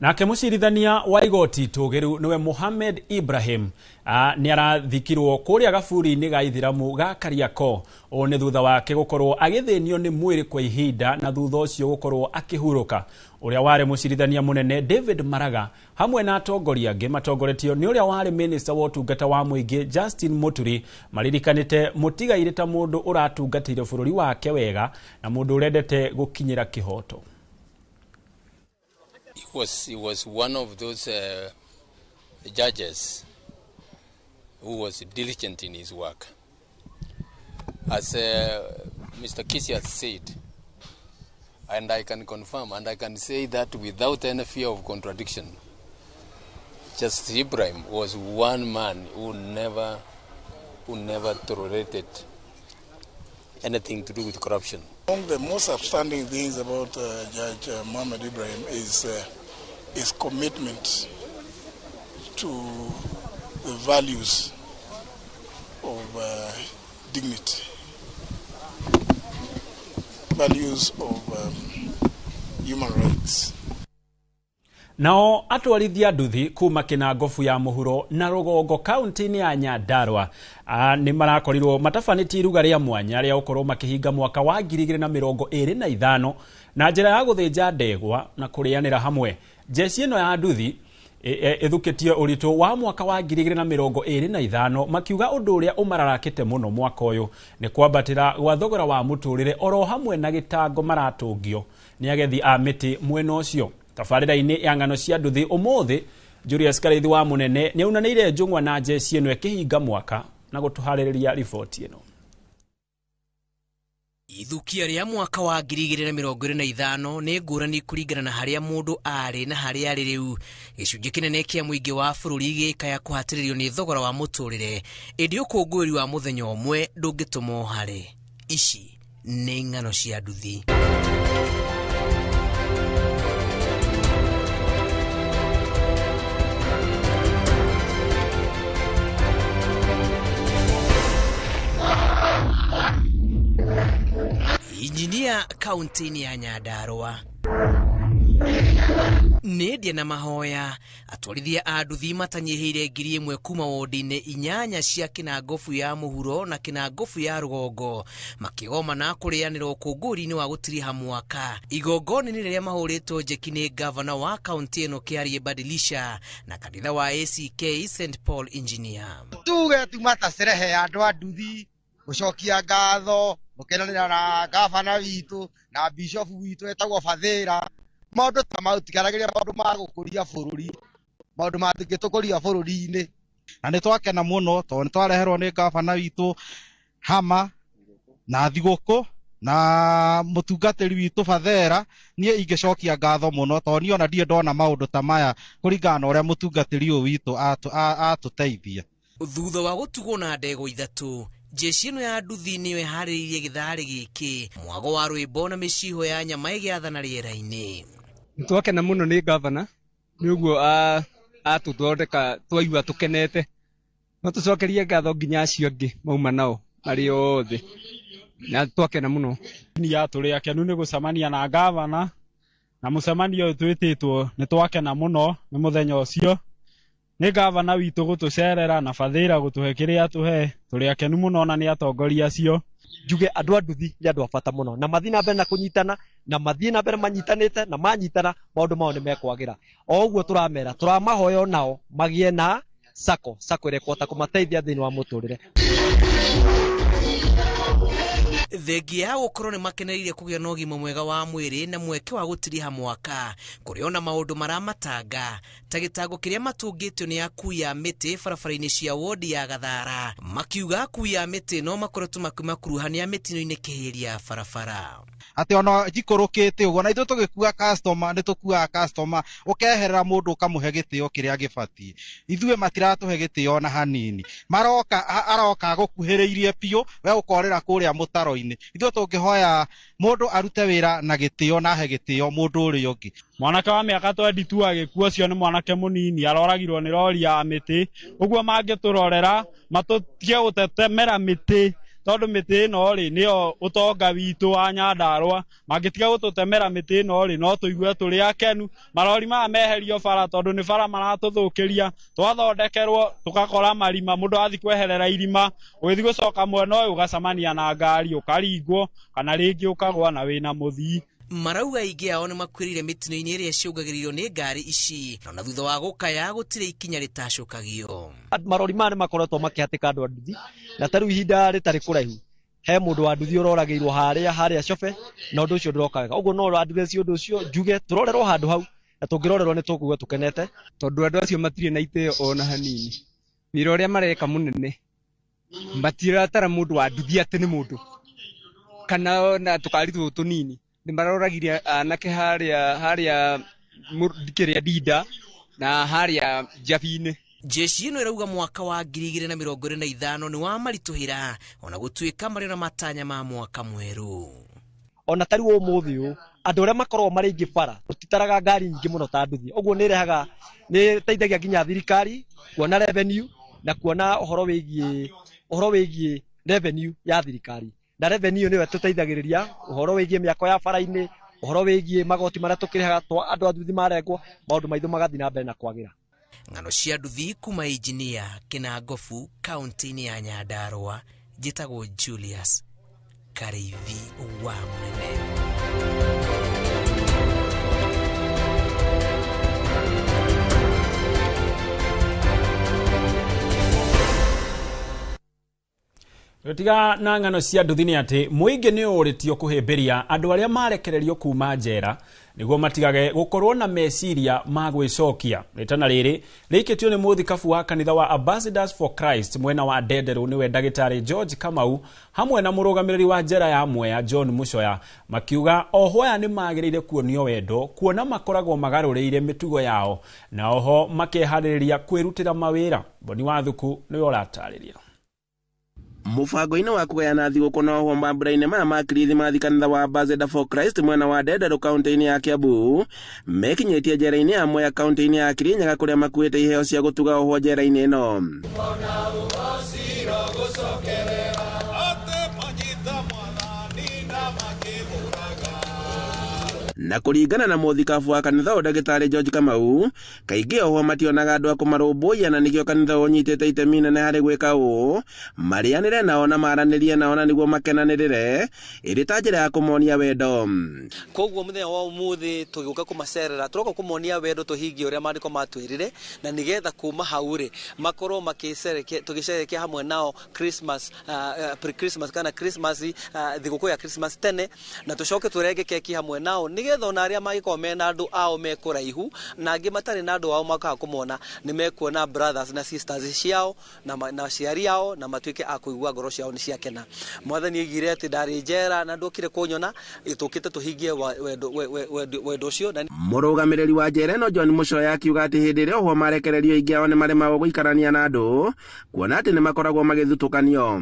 Nake mũcirithania wa igoti tũgĩru nĩwe Mohamed Ibrahim nĩ arathikirwo kũrĩa gaburi-inĩ ga ithiramu ga Kariakoo. Ũũ nĩ thutha wake gũkorwo agĩthĩnio nĩ mwĩrĩ kwa ihinda na thutha ũcio gũkorwo akĩhurũka. Ũrĩa warĩ mũcirithania mũnene David Maraga hamwe na atongoria angĩ matongoretio nĩ ũrĩa warĩ minister wa ũtungata wa mũingĩ Justin Muturi maririkanĩte mũtigairĩ ta mũndũ ũratungatĩire bũrũri wake wega na mũndũ ũrendete gũkinyĩra kĩhoto. He was one of those judges who was diligent in his work. As Mr. Kisi has said, and I can confirm, and I can say that without any fear of contradiction, Justice Ibrahim was one man who never tolerated anything to do with corruption. Among the most outstanding things about Judge Mohamed Ibrahim is his commitment to the values of dignity, values of human rights. Nao atwarithia nduthi kuma Kĩnangobu ya mũhuro na rũgongo kaunti-inĩ ya Nyandarua nĩ marakorirwo matabanĩtie iruga rĩa mwanya rĩa gũkorwo makĩhinga mwaka wa 2025 na njĩra ya gũthĩnja ndegwa na kũrĩanĩra hamwe. Jeci ĩno ya nduthi ĩthukĩtie ũritũ wa mwaka wa 2025 makiuga ũndũ ũrĩa ũmararakĩte mũno mwaka ũyũ nĩ kwambatĩra gwa thogora wa mũtũrĩre oro hamwe na gĩtango maratũngio nĩ agethi a mĩtĩ mwena ũcio. Tabarĩra-inĩ ya ng'ano cia nduthi ũmũthĩ Julius Karaithi wa Munene nĩ aunanĩire njũng'wa na jeci ĩno ĩkĩhinga mwaka na gũtũharĩrĩria riboti ĩno. Ithukia rĩa mwaka wa 2025 nĩ ngũrani kũringana na harĩa mũndũ arĩ na harĩa arĩ rĩu. Gĩcunjĩ kĩnene kĩa mũingĩ wa bũrũri gĩkaya kũhatĩrĩrio nĩ thogora wa mũtũrĩre, ĩndĩ ũkũngũĩri wa mũthenya ũmwe ndũngĩtũma ũhare. Ici nĩ ng'ano cia nduthi. Injinia kaunti-inĩ ya Nyandarua nĩ na mahoya atwarithia a nduthi matanyihĩire 1,000 kuma wodi-inĩ 8 cia Kĩnangobu ya mũhuro na Kĩnangobu ya rũgongo makĩgoma na kũrĩanĩra ũkũngũĩri-inĩ wa gũtiriha mwaka. Igongona-inĩ rĩrĩa mahũrĩtwo njeki nĩ gavana wa kaunti ĩno Kĩarie Badilisha na kanitha wa ACK St Paul Engineer. Tuge tumata cerehe ya andũ a nduthi gũcokia ngatho mũkenanĩra na gavana witũ na bishofu witũ etagwo Bathĩra. Maũndũ ta mau tigaragĩria maũndũ ma gũkũria bũrũri, maũndũ mangĩtũkũria bũrũri-inĩ. Na nĩ twakena mũno tondũ nĩ twareherwo nĩ gavana witũ hama na thigũkũ Na mutungatĩri witũ Bathera niĩ ingĩcokia ngatho mũno tondũ niĩ ona ndirĩ ndona maũndũ ta maya kũringana na ũrĩa mũtungatĩri ũyũ witũ atũteithia. Thutha wa gũtugwo na ndegwa 3, jeshi ĩno ya nduthi nĩyo ĩharĩrĩirie gĩtharĩ gĩkĩ, mwago wa rwĩmbo na mĩciho ya nyama ĩgĩathana rĩera-inĩ. Nĩtwakena mũno nĩ gavana nĩ ũguo atũthondeka twaigua tũkenete. No tũcokerie ngatho nginya acio angĩ mauma nao marĩ othe, na twakena mũno. Ni tũrĩ akenu nĩ gũcemania na gavana, na mũcemanio ũyũ twĩtĩtwo nĩ twakena mũno nĩ mũthenya ũcio. Nĩ gavana witũ gũtũcerera na Bathĩra gũtũhe kĩrĩa atũhe, tũrĩ akenu mũno na nĩ atongoria acio. Njuge andũ a nduthi nĩ andũ a bata mũno, na mathiĩ na mbere na kũnyitana, na mathiĩ na mbere manyitanĩte, na manyitana maũndũ mao nĩ mekwagĩra. O ũguo tũramera, tũramahoya onao magĩe na sako, sako ĩrĩa ĩkũhota kũmateithia thĩinĩ wa mũtũrĩre. Thengia ya gũkorwo nĩ makenereire kũgĩa na ũgima mwega wa mwĩrĩ na mweke wa gũtiriha mwaka, kũrĩ ona maũndũ maramatanga ta gĩtango kĩrĩa matũngĩtio nĩ akui a mĩtĩ barabara-inĩ cia wodi ya Gathara, makiuga akui a mĩtĩ no makoretwo makĩmakuruhania mĩtino-inĩ kĩhĩria barabara. Atĩ ona njikũrũkĩte ũguo na ithuĩ tũgĩkua customer nĩ tũkuaga customer, ũkeherera mũndũ ũkamũhe gĩtĩo kĩrĩa gĩbatiĩ. Ithuĩ matiratũhe gĩtĩo ona hanini, maroka aroka agũkuhĩrĩirie biũ, we ũkorĩra kũrĩa mũtaro-inĩ. Ithuĩ tũngĩhoya mũndũ arute wĩra na gĩtĩo na ahe gĩtĩo mũndũ ũrĩa ũngĩ. Mwanake wa mĩaka 22 agĩkua, ũcio nĩ mwanake mũnini, aroragirwo nĩ rori ya mĩtĩ. Ũguo mangĩtũrorera matũtige gũtetemera mĩtĩ, tondũ mĩtĩ ĩno rĩ nĩyo ũtonga witũ wa Nyandarũa. Mangĩtiga gũtũtemera mĩtĩ ĩno rĩ, no tũigue tũrĩ akenu. Marori maya meherio bara, tondũ nĩ bara maratũthũkĩria. Twathondekerwo tũgakora marima, mũndũ athiĩ kweherera irima, ũgĩthiĩ gũcoka mwena ũyũ ũgacemania na ngari ũkaringwo, kana rĩngĩ ũkagwa na wĩna mũthii. Marauga aingĩ ao nĩ makuĩrĩire mĩtino-inĩ ĩrĩa ĩcũngagĩrĩrio nĩ ngari ici, na thutha wa gũkaya gũtirĩ ikinya rĩtacũkagio. Marori maya nĩ makoretwo makĩhatĩka andũ a nduthi, na ta rĩu ihinda rĩtarĩ kũraihu he mũndũ wa nduthi ũroragĩirwo harĩa Cobe, na ũndũ ũcio ndũroka wega. Ũguo no address ũndũ ũcio, njuge tũrorerwo handũ hau, na tũngĩrorerwo nĩ tũkũigua tũkenete, tondũ andũ acio matirĩ na itĩo ona hanini. Wĩra ũrĩa mareka mũnene matiratara mũndũ wa nduthi atĩ nĩ mũndũ, kana ona tũkari tũtũ tũnini. Nĩ maroragire anake harĩa kĩrĩa Ndinda na harĩa Njabi-inĩ. Jeshi ĩno ĩrauga mwaka wa 2025 nĩ wa maritũhĩra, ona gũtuĩka marĩ na matanya ma mwaka mwerũ. Ona ta rĩu ũmũthĩ ũyũ andũ arĩa makoragwo marĩ aingĩ bara tũtitaraga ngari nyingĩ mũno ta nduthi, ũguo nĩ ĩrehaga, nĩ ĩteithagia nginya thirikari kuona revenue na kuona ũhoro wĩgiĩ revenue ya thirikari. Na revenue nĩyo ĩtũteithagĩrĩria ũhoro wĩgiĩ mĩako ya bara-inĩ, ũhoro wĩgiĩ magoti marĩa tũkĩrĩhaga andũ a nduthi marengwo, maũndũ maitũ magathiĩ na mbere na kwagĩra. Ng'ano cia nduthi kuma injinia Kĩnangobu kaunti-inĩ ya Nyandarũa, njĩtagwo Julius Karĩithi wa Mũnene. Tiga na ng'ano cia nduthi nĩ atĩ mũingĩ nĩ ũrĩtio kũhĩmbĩria andũ arĩa marekererio kuma njera nĩguo matigage gũkorwo na meciria ma gwĩcokia. Rĩtana rĩrĩ rĩikĩtio nĩ mũthikabu wa kanitha wa Ambassadors for Christ mwena wa Ndenderũ, nĩwe ndagĩtarĩ George Kamau, hamwe na mũrũgamĩrĩri wa njera ya Mwea John Mucoya, makiuga oho aya nĩ magĩrĩire kuonio wendo, kuona makoragwo magarũrĩire mĩtugo yao na oho makeharĩrĩria kwĩrutĩra mawĩra. Boni Wathuku nĩwe ũratarĩria. Mũbango-inĩ wa kũgayana thigũkũ na oho mambura-inĩ maya ma Kirithimathi kanitha wa Ambassador for Christ mwena wa Ndenderũ kaunti-inĩ ya Kiambu mekinyĩtie njera-inĩ ya Mwea kaunti-inĩ ya Kirinyaga kũrĩa makuĩte iheo cia gũtuga oho njera-inĩ ĩno. Na kũringana na mũthikabu wa kanitha ũyũ ndagĩtarĩ George Kamau, kaingĩ oho mationaga andũ a kũmarũmbũiya na nĩkĩo kanitha ũyũ ũnyitĩte itemi inene harĩ gwĩka ũũ, marĩanĩre nao na maranĩrie nao na nĩguo makenanĩrĩre ĩrĩ ta njĩra ya kũmonia wendo. Koguo mũthenya wa ũmũthĩ tũgĩũka kũmacerera, tũroka kũmonia wendo tũhingie ũrĩa maandĩko matwĩrire, na nĩgetha kuma hau rĩ makorwo tũgĩcerekea hamwe nao Christmas, pre-Christmas kana Christmas, thigũkũ ya Christmas tene, na tũcoke tũrenge keki hamwe nao nigetha ona aria magikorwo mena andu ao me kuraihu na angi matari na andu ao makaga kumona ni mekuona brothers na sisters ciao na aciari ao na matuike a kuigua ngoro ciao ni ciakena. Mwathani aigire ati ndari njera na ndukire kunyona, itukite tuhingie wendo ucio. Mũrũgamĩrĩri wa njera ĩno John Mucoya akiuga atĩ hĩndĩ ĩrĩa ohwo marekererio aingĩ ao nĩmaremagwo gũikarania na andũ kuona atĩ nĩmakoragwo magĩthutũkanio.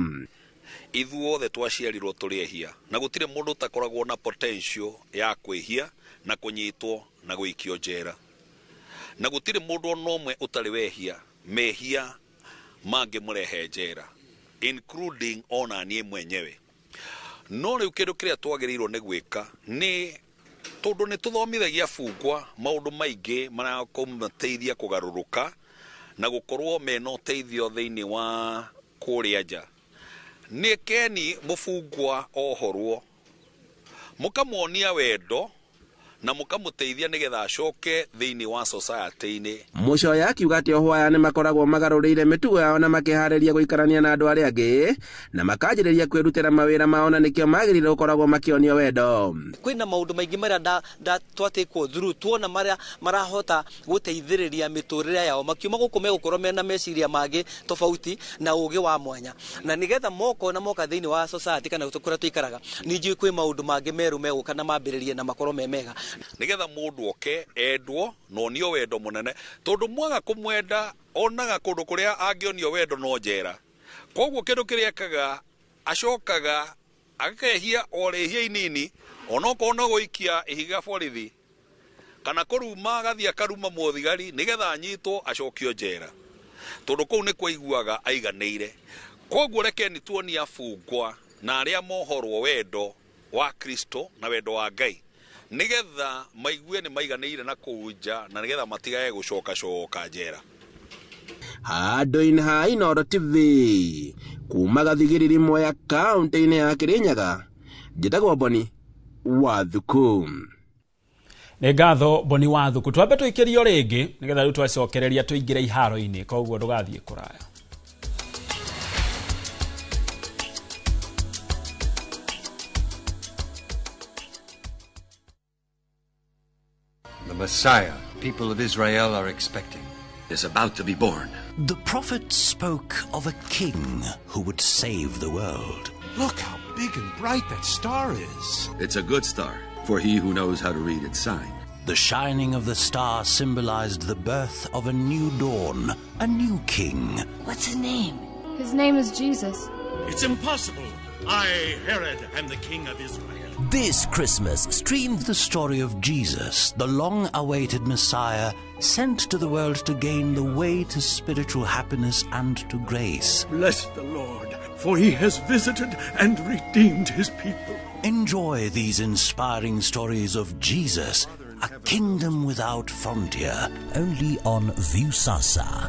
Ithuothe twaciarirwo tũrĩ ehia na gũtirĩ mũndũ ũtakoragwo na potential ya kwĩhia na kũnyitwo na gũikio njera, na gũtirĩ mũndũ ona ũmwe ũtarĩ wehia mehia mangĩmũrehe njera, including ona niĩ mwenyewe. No rĩu kĩndũ kĩrĩa twagĩrĩirwo nĩ gwĩka nĩ tondũ nĩ tũthomithagia bungwa maũndũ maingĩ marakũmateithia kũgarũrũka na gũkorwo mena ũteithio thĩinĩ wa kũrĩa nja. Nĩ keni mũbungwa ohorwo mũkamuonia wendo na mũkamũteithia nĩgetha acoke thĩinĩ wa society-inĩ. Mucoya akiuga atĩ ohwo aya nĩmakoragwo magarũrĩire mĩtugo yao na makĩharĩria gũikarania na andũ arĩa angĩ na makanjĩrĩria kwĩrutĩra mawĩra mao na nĩkĩo magĩrĩire gũkoragwo makĩonio wendo. Kwĩna maũndũ maingĩ marĩa twatĩkwo through tuona marĩa marahota gũteithĩrĩria mĩtũrĩre yao makiuma gũkũ megũkorwo mena meciria mangĩ tofauti na ũgĩ wa mwanya, na nĩgetha moko na moka thĩinĩ wa society kana kũrĩa tũikaraga nĩ njũĩ kwĩ maũndũ mangĩ merũ megũka na mambĩrĩrie na makorwo me mega, nigetha mundu oke endwo na onio wendo munene, tondu mwaga kumwenda onaga kundu kuria angionio wendo no njera. Koguo kindu kiria ekaga acokaga akehia o rĩhia inini onokorwo no gũikia ihiga borithi kana kũruma agathiĩ akaruma mũthigari nigetha anyitwo acokio njera, tondu kũu nĩ kwaiguaga aiganĩire. Koguo rekeni tuonie abungwa na arĩa mohorwo wendo wa Kristo na wendo wa Ngai, nigetha maigue nĩ maiganĩire na kũu nja na nigetha matigae gũcoka coka njera. Handũ-inĩ ha Inooro TV kuma gathigĩrĩri Mwea kaũntĩ-inĩ ya Kĩrĩnyaga, njĩtagwo Boni Wathuku. Nĩ ngatho Boni Wathuku. Twambe tũikĩrio rĩngĩ nĩgetha rĩu twacokereria tũingĩre iharo-inĩ, koguo ndũgathiĩ kũraya. The Messiah people of Israel are expecting is about to be born. The prophet spoke of a king who would save the world. Look how big and bright that star is. It's a good star for he who knows how to read its sign. The shining of the star symbolized the birth of a new dawn, a new king. What's his name? His name is Jesus. It's impossible. I, Herod, am the king of Israel. This Christmas, stream the story of Jesus, the long-awaited Messiah, sent to the world to gain the way to spiritual happiness and to grace. Bless the Lord, for he has visited and redeemed his people. Enjoy these inspiring stories of Jesus, a kingdom without frontier, only on Viusasa.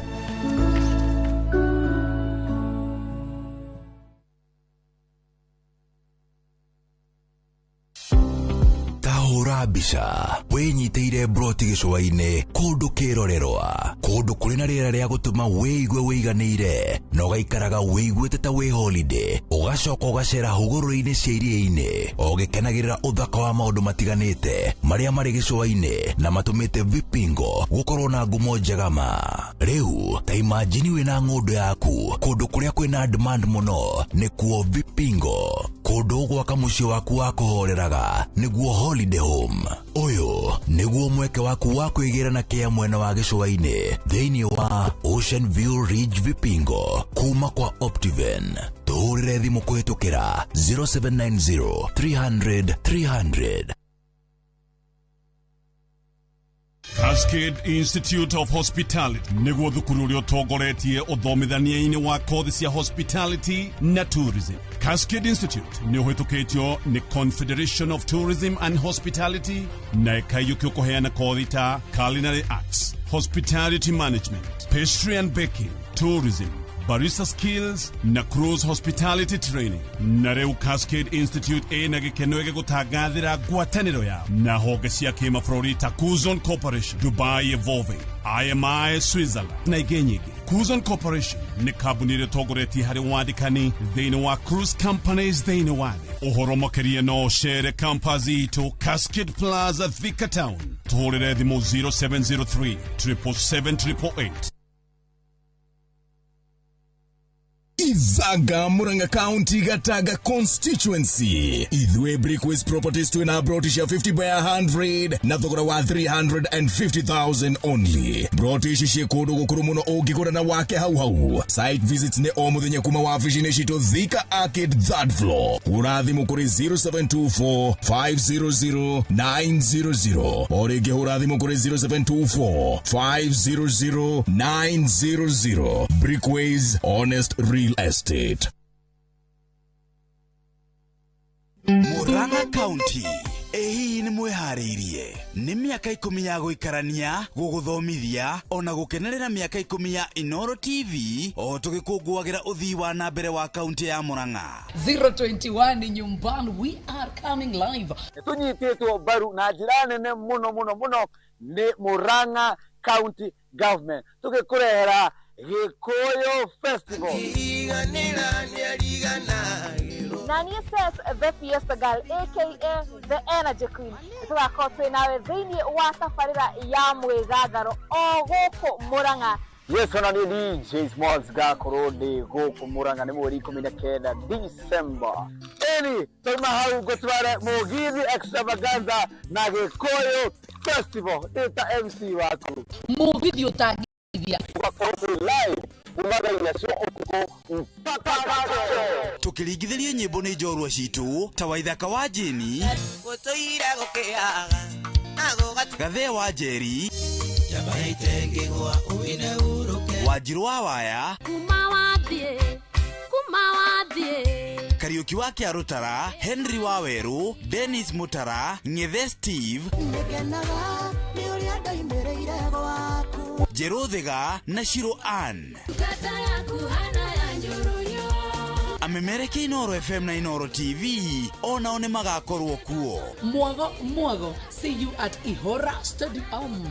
Mbica wĩnyitĩire broti gĩcũa-inĩ kũndũ kĩrorerwa, kũndũ kũrĩ na rĩera rĩa gũtũma wĩigue wĩiganĩire na ũgaikaraga wĩiguĩte ta wĩ holiday, ũgacoka ũgacera hũgũrũrũ-inĩ cia iria-inĩ ũgĩkenagĩrĩra ũthaka wa maũndũ matiganĩte marĩa marĩ gĩcũa-inĩ na matũmĩte Vipingo gũkorwo na ngumo njega ma. Rĩu ta imagine wĩna ng'ũndũ yaku kũndũ kũrĩa kwĩna demand mũno nĩkuo Vipingo, kũndũ ũgwaka mũciĩ waku wa kũhoreraga nĩguo holiday home. Ũyũ nĩguo mweke waku wa kwĩgĩra na kĩa mwena wa gĩcũa-inĩ thĩinĩ wa Ocean View Ridge Vipingo kuma kwa Optiven. Tũhũrĩre thimũ kũhĩtũkĩra 0790 300 300. Cascade Institute of Hospitality nĩguo thukuru ũrĩa ũtongoretie ũthomithania-inĩ wa kothi cia hospitality na tourism. Cascade Institute nĩ ũhĩtũkĩtio nĩ Confederation of Tourism and Hospitality na ĩkaiyũkio kũheana kothi ta culinary arts, hospitality management, pastry and baking, tourism, barista skills na cruise hospitality training. Na rĩu Cascade Institute ĩna gĩkeno gĩgũtangathĩra ngwatanĩro yao na honge cia kĩmabũrũri ta Kuzon Corporation, Dubai Evolving, IMI Switzerland na ingĩ nyingĩ. Cruise Corporation nĩ kambuni ĩrĩa ĩtongoretie harĩ wandĩkani thĩinĩ wa cruise companies thĩinĩ wa thĩ. Ũhoro makĩria no ũcere campus itũ Cascade Plaza, Thika Town. Tũhũrĩre thimũ 0703 777 888. Ithaga, Murang'a County, Gataga constituency. Ithuĩ Brickways Properties twĩna broti cia 50 by 100 na thogora wa 350,000 only. Broti ici ciĩ kũndũ gũkũrũ mũno ũngĩgũra na wake hau hau. Site visits nĩ o mũthenya kuma wabici-inĩ citũ Thika Arcade third floor. Hũra thimũ kũrĩ 0724 500 900. O rĩngĩ hũra thimũ kũrĩ 0724 500 900. Brickways, honest real estate. Murang'a County ĩ hihi nĩ mwĩharĩirie nĩ mĩaka 10 ya gũikarania, gũgũthomithia ona gũkenerera mĩaka 10 ya Inoro TV o tũgĩkũngũagĩra ũthii wa na mbere wa kaunti ya Murang'a. 021 nyumbani, we are coming live. Tũnyitĩtwo mbaru na njĩra nene mũno mũno mũno nĩ Murang'a County Government, tũgĩkũrehera Gĩkũyũ Festival. Na niĩ says the Fiesta Girl, aka the Energy Queen, tũgakorwo twĩ nawe thĩinĩ wa tabarĩra ya mwĩgatharo o gũkũ Murang'a. Yes, ona niĩ DJ Smalls ngakorwo ndĩ gũkũ Murang'a nĩ mweri 19 December. Ĩni twauma hau ngũtware Mũgithi Extravaganza na Gĩkũyũ Festival ndĩ ta MC waku. Mũgithi ũtangĩthia. Ũgakorwo twĩ live kuma thaa inya cia ũtukũ mpaka gacere. Tũkĩringithĩrio nyĩmbo nĩ njorua citũ ta Waithaka wa Jeni, Gathee wa Njeri, Wanjirũ wa Waya, Kariũki wa Kĩarũtara, Henry wa Werũ, Dennis Mutara, Ng'ethe Steve, Njerũ Thiga na Shiro Ann. Amemereke Inoro FM na Inoro TV onao nĩ magakorwo kuo. Mwago mwago, see you at Ihora Stadium.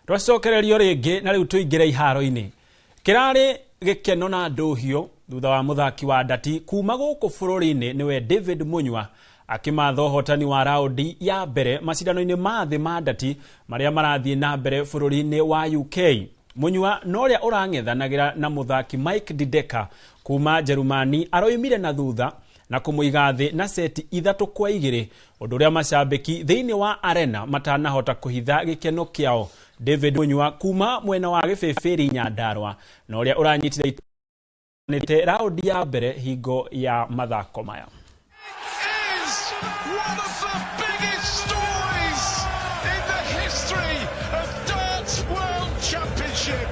Twacokererio rĩngĩ na rĩu tũingĩre iharo-inĩ. Kĩrarĩ gĩkeno na ndũhio thutha wa mũthaki wa ndati kuma gũkũ bũrũri-inĩ nĩwe David Munyua akĩmatha ũhotani wa raundi ya mbere macindano-inĩ ma thĩ ma ndati marĩa marathiĩ na mbere bũrũri-inĩ wa UK. Munyua na ũrĩa ũrang'ethanagĩra na mũthaki Mike Dideka kuma Jerumani aroimire na thutha na kũmũiga thĩ na seti 3-2, ũndũ ũrĩa macambĩki thĩinĩ wa arena matanahota kũhitha gĩkeno kĩao. David Munyua kuma mwena wa Gĩbĩbĩri Nyandarua na ũrĩa ũranyitire nĩte raundi ya mbere hingo ya mathako maya. Is one of the biggest stories in the history of Darts World Championship.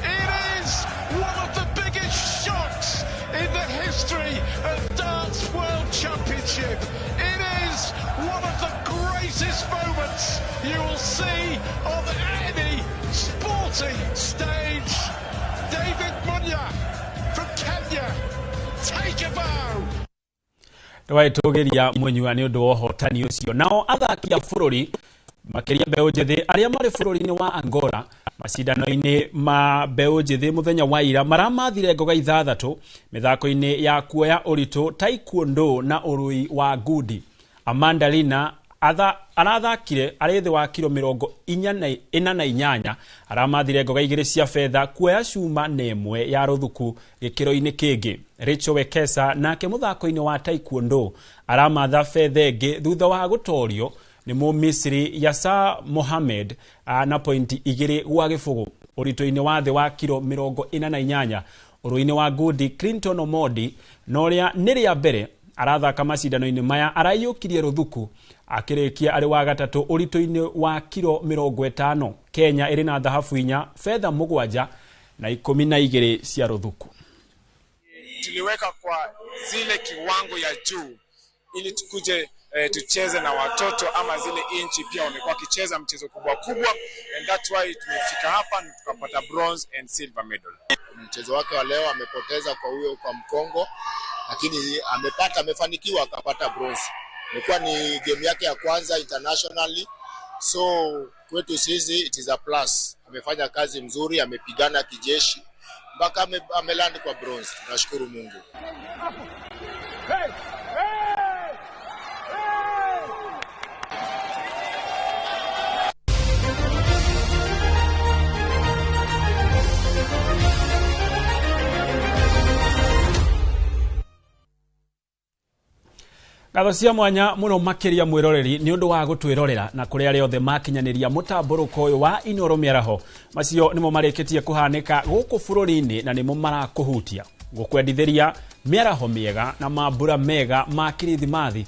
It is one of the biggest shocks in the history of Darts World Championship. It is one of the greatest moments you will see on any sporting stage. David Munya from Kenya, take a bow. Tũgĩtũgĩria Munyua nĩ ũndũ wa ũhotani ũcio. Nao athaki a bũrũri makĩria mbeũ njĩthĩ arĩa marĩ bũrũri-inĩ wa Angola macindano-inĩ ma mbeũ njĩthĩ mũthenya wa ira maramathire ngoga 6 mĩthako-inĩ ya kuoya ũritũ taekwondo na ũrũi wa ngundi. Amanda Lina arathakire arĩ thĩ wa kiro 48, aramathire ngoga 2 cia betha kuoya cuma na 1 ya rũthuku gĩkĩro-inĩ kĩngĩ. Rachel Wekesa nake mũthako-inĩ wa taekwondo aramatha betha ĩngĩ thutha wa gũtorio nĩ Mũmisri Yasa Mohamed na pointi 2-0 ũritũ-inĩ wa thĩ wa kiro 48. Ũrũi-inĩ wa ngundi Clinton Omodi na ũrĩa nĩ rĩa mbere arathaka macindano-inĩ maya araiyũkirie rũthuku akĩrĩkia arĩ wa gatatũ ũritũ-inĩ wa kiro 50. Kenya ĩrĩ na thahabu 4, betha 7 na 12 cia rũthuku. Tuliweka kwa zile kiwango ya juu ili tukuje tucheze na watoto ama zile inchi pia wamekuwa wakicheza mchezo kubwa kubwa, and that's why tumefika hapa na tukapata bronze and silver medal. Mchezo wake wa leo amepoteza kwa huyo kwa Mkongo, lakini amepata, amefanikiwa akapata bronze. Imekuwa ni game yake ya kwanza internationally, so kwetu sisi it is a plus. Amefanya kazi mzuri, amepigana kijeshi mpaka ameland kwa bronze. Tunashukuru Mungu. Ngatho cia mwanya muno makiria mwiroreri ni undu wa gutwirorera na kuri aria othe makinyaniria mutamburuko uyu wa Inooro Mĩaraho. Macio nimo marikitie kuhanika guku bururi-ini na nimo marakuhutia gukwendithiria mĩaraho mĩega na mambura mega ma kirithimathi.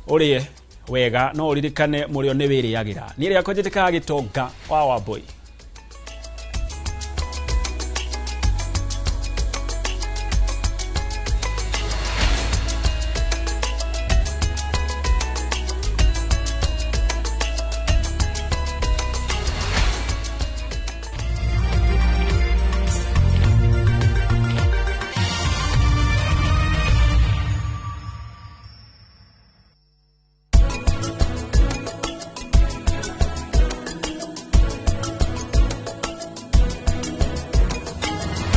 Urie wega no uririkane murio ni wiriagira. Ni rĩakwa njĩtĩkaga Gĩtonga wa Wambui.